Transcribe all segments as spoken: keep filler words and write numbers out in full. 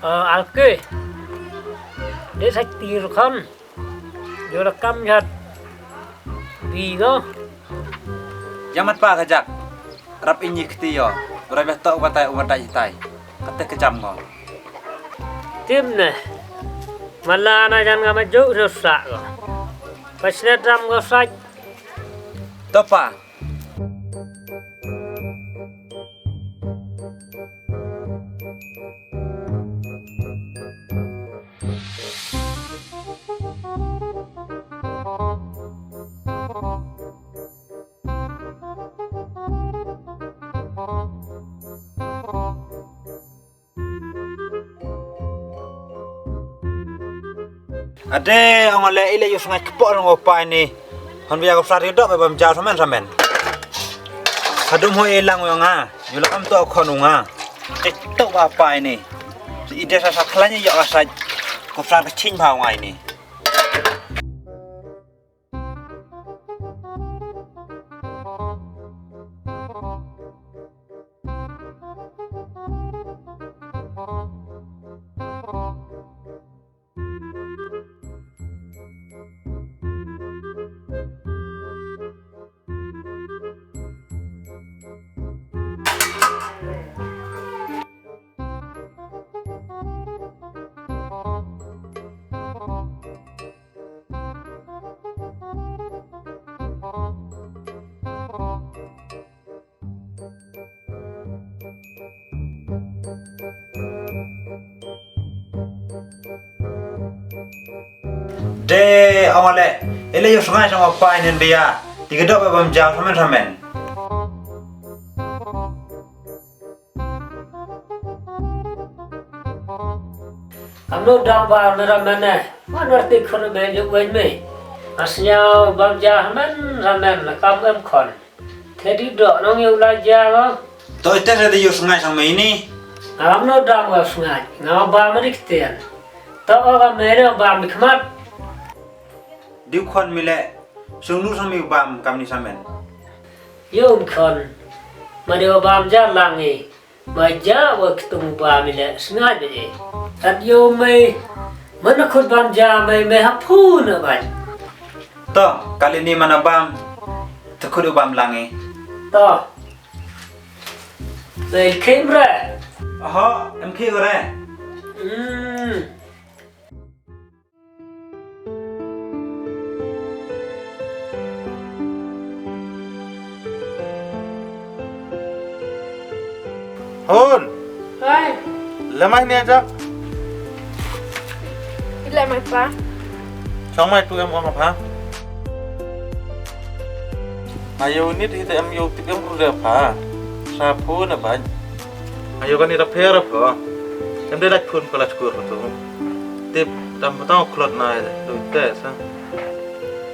Alke. De sa ti ru khon. Yo la kam jat. Bi go. Yamat pa ka jak. Rap inyi kti yo. Rap ya to batai u batai tai. Kate ka jam go. Tim ne. Mala na jan nga ma jo ro sa go. Pasne dam go sa. To pa. Ade, ong ale ile yo sngai kpo long pa ini. Hon bia ko sar yo dok bam jaw samen samen. Hadum ho ilang yo nga. Yo la am to khon nga. Te to ba pa ini. Ide sa sa khlanya yo asaj. Ko sar ka ching ba nga ini. De, ong ale, ele yo sngai sang pa inen dia. Tiga dok bam jaw samen samen. Kamno dang ba na ramen ne. Man warti khon me juk wen me. Asnya bam ja ramen ramen na kam em khon. Te di dok nong yo la ja lo. To ite re di yo sngai sang me ini. Kamno dang ba sngai. Nga ba ma dik ten. To o ka me ne ba mi khmat. Diu khon mi le, sung nu sang mi bam kam ni samen. Yo khon, ma de bam ja lang i, ma ja wa ktung bam mi le, sngai be e. Tat yo me, mana khut bam ja me, me ha phu na bai. To, kali ni mana bam, te khut bam lang i. To. Be khim re. Oho, em khi re. Hmm. Hun. Hai. Lemai ni aja. Ila mai pa. Chong mai tu em ong pa. Ayo ni ti em yo tip em kru de pa. Sa phu na ba. Ayo kani da pher pho. Em de lait phone ko la skur pho tu. Tip tam pho tang khlot na tu te sa.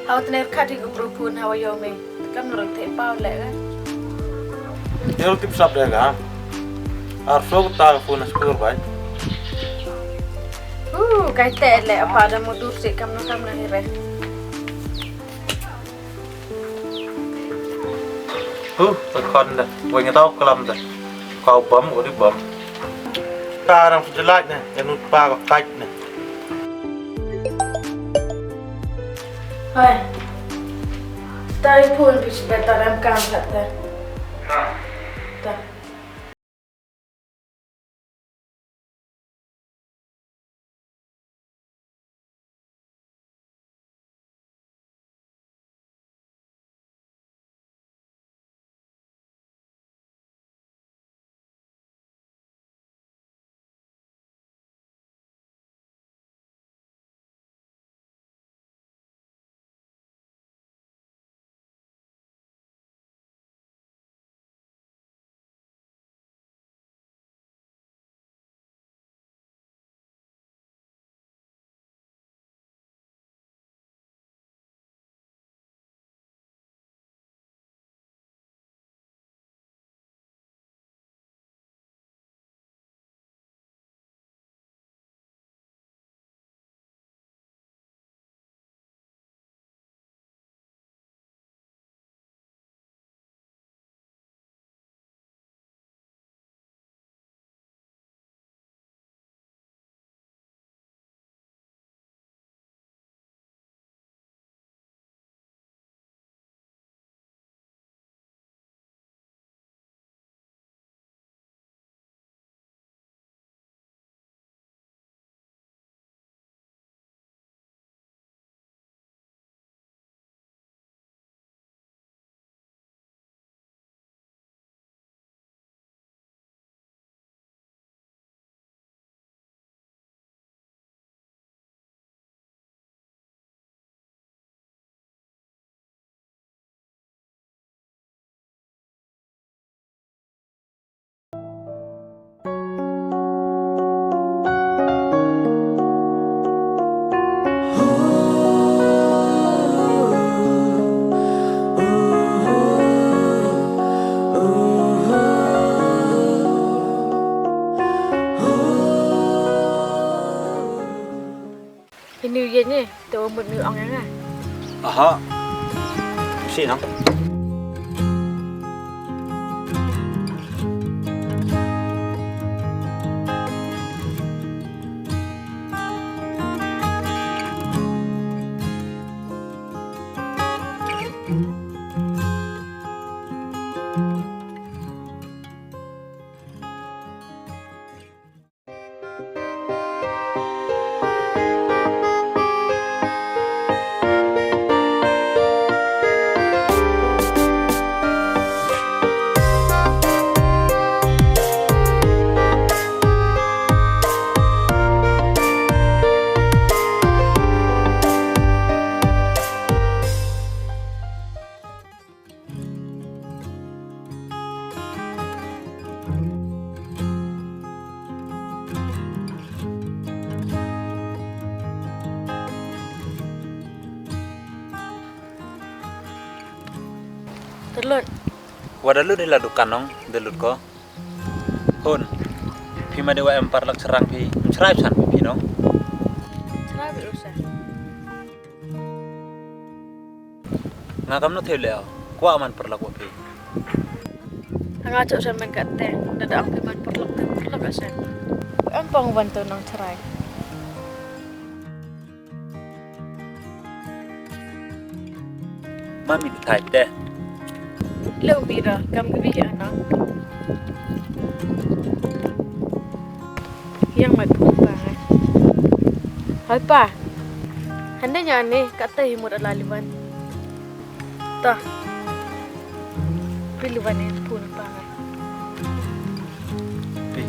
Hau tne khat hi ko pro phone hau yo me. Kam rang te pau le ga. Yo tip sap de ga. Ar so ta phone skur bai. Uh, kai te le apa da mo dur se kam no kam na hi re. Huh, ka khon da, wei nga tau klam da. Kau bam, uri bam. Ka rang su jelaj ne, ya nut pa ka kait ne. Hai. Tai phone pis better em kam khat da. Ta. Ha. Si no. Te lut. Wa da lut hi la dukan nong, da lut ko. Hun. Phi ma de wa em paralok chyrang phi. Em chrai phi san phi nong. Chrai phi u sa. Nga kam no thei leh, kwah man paralok wa phi. Nga chooh san man katte, da dang phi man paralok te paralok a san. Em pong wan to nang chrai. Mami thai te. Leh u bira, kam ka bira na. Yang mat phone pa ngai. Hoi pa. Hande nya ne, katte hi mut ala liwan. Ta. Pi liwan e phone pa ngai. Pi.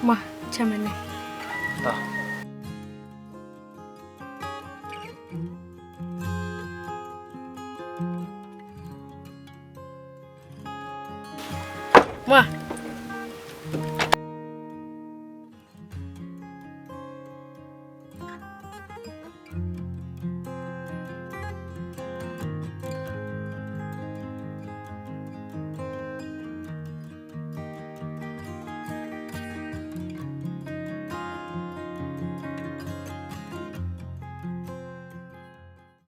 Ma, cha mane. Ta. Ma,